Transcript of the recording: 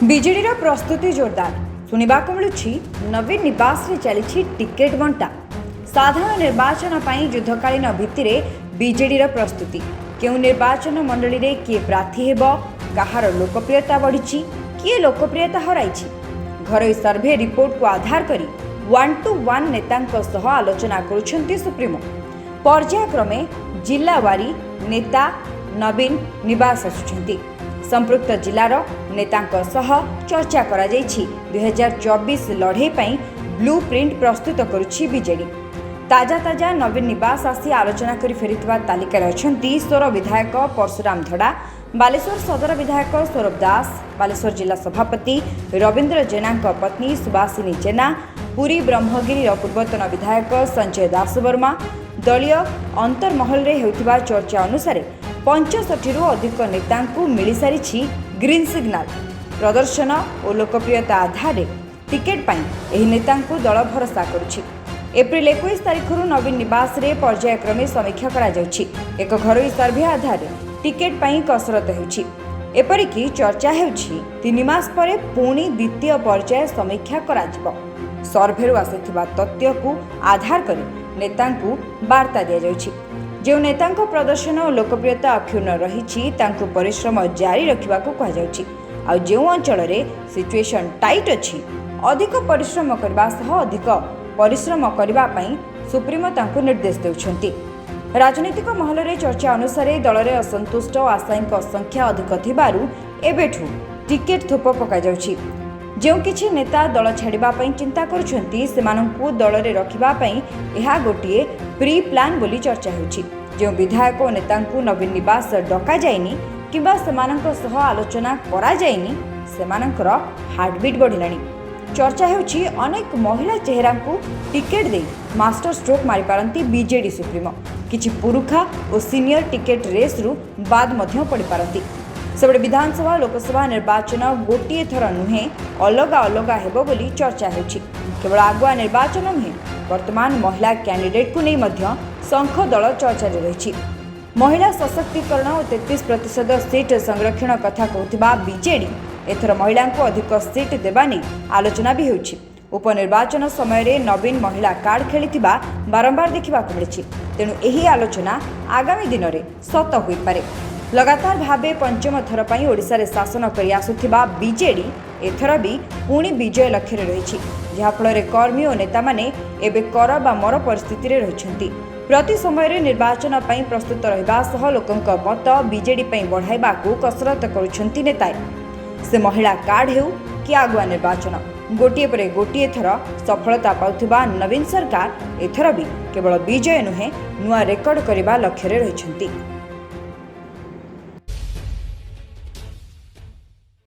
ବିଜେଡିର ପ୍ରସ୍ତୁତି ଜୋରଦାର ଶୁଣିବାକୁ ମିଳୁଛି। ନବୀନ ନିବାସରେ ଚାଲିଛି ଟିକେଟ୍ ବଣ୍ଟା। ସାଧାରଣ ନିର୍ବାଚନ ପାଇଁ ଯୁଦ୍ଧକାଳୀନ ଭିତ୍ତିରେ ବିଜେଡିର ପ୍ରସ୍ତୁତି। କେଉଁ ନିର୍ବାଚନ ମଣ୍ଡଳୀରେ କିଏ ପ୍ରାର୍ଥୀ ହେବ, କାହାର ଲୋକପ୍ରିୟତା ବଢ଼ିଛି, କିଏ ଲୋକପ୍ରିୟତା ହରାଇଛି, ଘରୋଇ ସର୍ଭେ ରିପୋର୍ଟକୁ ଆଧାର କରି ୱାନ୍ ଟୁ ୱାନ୍ ନେତାଙ୍କ ସହ ଆଲୋଚନା କରୁଛନ୍ତି ସୁପ୍ରିମୋ। ପର୍ଯ୍ୟାୟକ୍ରମେ ଜିଲ୍ଲାୱାରୀ ନେତା ନବୀନ ନିବାସ ଆସୁଛନ୍ତି। ସମ୍ପୃକ୍ତ ଜିଲ୍ଲାର ନେତାଙ୍କ ସହ ଚର୍ଚ୍ଚା କରାଯାଇଛି। 2024 ଲଢ଼େଇ ପାଇଁ ବ୍ଲୁ ପ୍ରିଣ୍ଟ ପ୍ରସ୍ତୁତ କରୁଛି ବିଜେଡି। ତାଜା ତାଜା ନବୀନ ନିବାସ ଆସି ଆଲୋଚନା କରି ଫେରିଥିବା ତାଲିକାରେ ଅଛନ୍ତି ସୋର ବିଧାୟକ ପରଶୁରାମ ଧଡ଼ା, ବାଲେଶ୍ୱର ସଦର ବିଧାୟକ ସୌରଭ ଦାସ, ବାଲେଶ୍ୱର ଜିଲ୍ଲା ସଭାପତି ରବୀନ୍ଦ୍ର ଜେନାଙ୍କ ପତ୍ନୀ ସୁବାସିନୀ ଜେନା, ପୁରୀ ବ୍ରହ୍ମଗିରିର ପୂର୍ବତନ ବିଧାୟକ ସଞ୍ଜୟ ଦାସବର୍ମା। ଦଳୀୟ ଅନ୍ତର୍ମହଲରେ ହେଉଥିବା ଚର୍ଚ୍ଚା ଅନୁସାରେ 65ରୁ ଅଧିକ ନେତାଙ୍କୁ ମିଳିସାରିଛି ଗ୍ରୀନ୍ ସିଗ୍ନାଲ। ପ୍ରଦର୍ଶନ ଓ ଲୋକପ୍ରିୟତା ଆଧାରରେ ଟିକେଟ୍ ପାଇଁ ଏହି ନେତାଙ୍କୁ ଦଳ ଭରସା କରୁଛି। ଏପ୍ରିଲ 21 ତାରିଖରୁ ନବୀନ ନିବାସରେ ପର୍ଯ୍ୟାୟକ୍ରମେ ସମୀକ୍ଷା କରାଯାଉଛି। ଏକ ଘରୋଇ ସର୍ଭେ ଆଧାରରେ ଟିକେଟ୍ ପାଇଁ କସରତ ହେଉଛି। ଏପରିକି ଚର୍ଚ୍ଚା ହେଉଛି, 3 ମାସ ପରେ ପୁଣି ଦ୍ୱିତୀୟ ପର୍ଯ୍ୟାୟ ସମୀକ୍ଷା କରାଯିବ। ସର୍ଭେରୁ ଆସିଥିବା ତଥ୍ୟକୁ ଆଧାର କରି ନେତାଙ୍କୁ ବାର୍ତ୍ତା ଦିଆଯାଉଛି। ଯେଉଁ ନେତାଙ୍କ ପ୍ରଦର୍ଶନ ଓ ଲୋକପ୍ରିୟତା ଅକ୍ଷୁଣ୍ଣ ରହିଛି, ତାଙ୍କୁ ପରିଶ୍ରମ ଜାରି ରଖିବାକୁ କୁହାଯାଉଛି। ଆଉ ଯେଉଁ ଅଞ୍ଚଳରେ ସିଚୁଏସନ୍ ଟାଇଟ୍ ଅଛି, ଅଧିକ ପରିଶ୍ରମ କରିବା ସହ ଅଧିକ ପରିଶ୍ରମ କରିବା ପାଇଁ ସୁପ୍ରିମୋ ତାଙ୍କୁ ନିର୍ଦ୍ଦେଶ ଦେଉଛନ୍ତି। ରାଜନୈତିକ ମହଲରେ ଚର୍ଚ୍ଚା ଅନୁସାରେ ଦଳରେ ଅସନ୍ତୁଷ୍ଟ ଓ ଆଶାୟୀଙ୍କ ସଂଖ୍ୟା ଅଧିକ ଥିବାରୁ ଏବେଠୁ ଟିକେଟ୍ ଥୋପ ପକାଯାଉଛି। ଯେଉଁ କିଛି ନେତା ଦଳ ଛାଡ଼ିବା ପାଇଁ ଚିନ୍ତା କରୁଛନ୍ତି, ସେମାନଙ୍କୁ ଦଳରେ ରଖିବା ପାଇଁ ଏହା ଗୋଟିଏ ପ୍ରି ପ୍ଲାନ୍ ବୋଲି ଚର୍ଚ୍ଚା ହେଉଛି। ଯେଉଁ ବିଧାୟକ ଓ ନେତାଙ୍କୁ ନବୀନ ନିବାସ ଡକାଯାଇନି କିମ୍ବା ସେମାନଙ୍କ ସହ ଆଲୋଚନା କରାଯାଇନି, ସେମାନଙ୍କର ହାର୍ଟବିଟ୍ ବଢ଼ିଲାଣି। ଚର୍ଚ୍ଚା ହେଉଛି, ଅନେକ ମହିଳା ଚେହେରାଙ୍କୁ ଟିକେଟ୍ ଦେଇ ମାଷ୍ଟର ଷ୍ଟ୍ରୋକ୍ ମାରିପାରନ୍ତି ବିଜେଡି ସୁପ୍ରିମୋ। କିଛି ପୁରୁଖା ଓ ସିନିୟର ଟିକେଟ୍ ରେସ୍ରୁ ବାଦ୍ ମଧ୍ୟ ପଡ଼ିପାରନ୍ତି। ସେପଟେ ବିଧାନସଭା, ଲୋକସଭା ନିର୍ବାଚନ ଗୋଟିଏ ଥର ନୁହେଁ, ଅଲଗା ଅଲଗା ହେବ ବୋଲି ଚର୍ଚ୍ଚା ହେଉଛି। କେବଳ ଆଗୁଆ ନିର୍ବାଚନ ନୁହେଁ, ବର୍ତ୍ତମାନ ମହିଳା କ୍ୟାଣ୍ଡିଡେଟ୍କୁ ନେଇ ମଧ୍ୟ ଶଙ୍ଖ ଦଳ ଚର୍ଚ୍ଚାରେ ରହିଛି। ମହିଳା ସଶକ୍ତିକରଣ ଓ 33% ସିଟ୍ ସଂରକ୍ଷଣ କଥା କହୁଥିବା ବିଜେଡି ଏଥର ମହିଳାଙ୍କୁ ଅଧିକ ସିଟ୍ ଦେବା ନେଇ ଆଲୋଚନା ବି ହେଉଛି। ଉପନିର୍ବାଚନ ସମୟରେ ନବୀନ ମହିଳା କାର୍ଡ ଖେଳିଥିବା ବାରମ୍ବାର ଦେଖିବାକୁ ମିଳିଛି। ତେଣୁ ଏହି ଆଲୋଚନା ଆଗାମୀ ଦିନରେ ସତ ହୋଇପାରେ। ଲଗାତାର ଭାବେ ପଞ୍ଚମ ଥର ପାଇଁ ଓଡ଼ିଶାରେ ଶାସନ କରି ଆସୁଥିବା ବିଜେଡି ଏଥର ବି ପୁଣି ବିଜୟ ଲକ୍ଷ୍ୟରେ ରହିଛି, ଯାହାଫଳରେ କର୍ମୀ ଓ ନେତାମାନେ ଏବେ କର ବା ମର ପରିସ୍ଥିତିରେ ରହିଛନ୍ତି। ପ୍ରତି ସମୟରେ ନିର୍ବାଚନ ପାଇଁ ପ୍ରସ୍ତୁତ ରହିବା ସହ ଲୋକଙ୍କ ମତ ବିଜେଡି ପାଇଁ ବଢ଼ାଇବାକୁ କସରତ କରୁଛନ୍ତି ନେତାଏ। ସେ ମହିଳା କାର୍ଡ ହେଉ କି ଆଗୁଆ ନିର୍ବାଚନ, ଗୋଟିଏ ପରେ ଗୋଟିଏ ଥର ସଫଳତା ପାଉଥିବା ନବୀନ ସରକାର ଏଥର ବି କେବଳ ବିଜୟ ନୁହେଁ, ନୂଆ ରେକର୍ଡ କରିବା ଲକ୍ଷ୍ୟରେ ରହିଛନ୍ତି।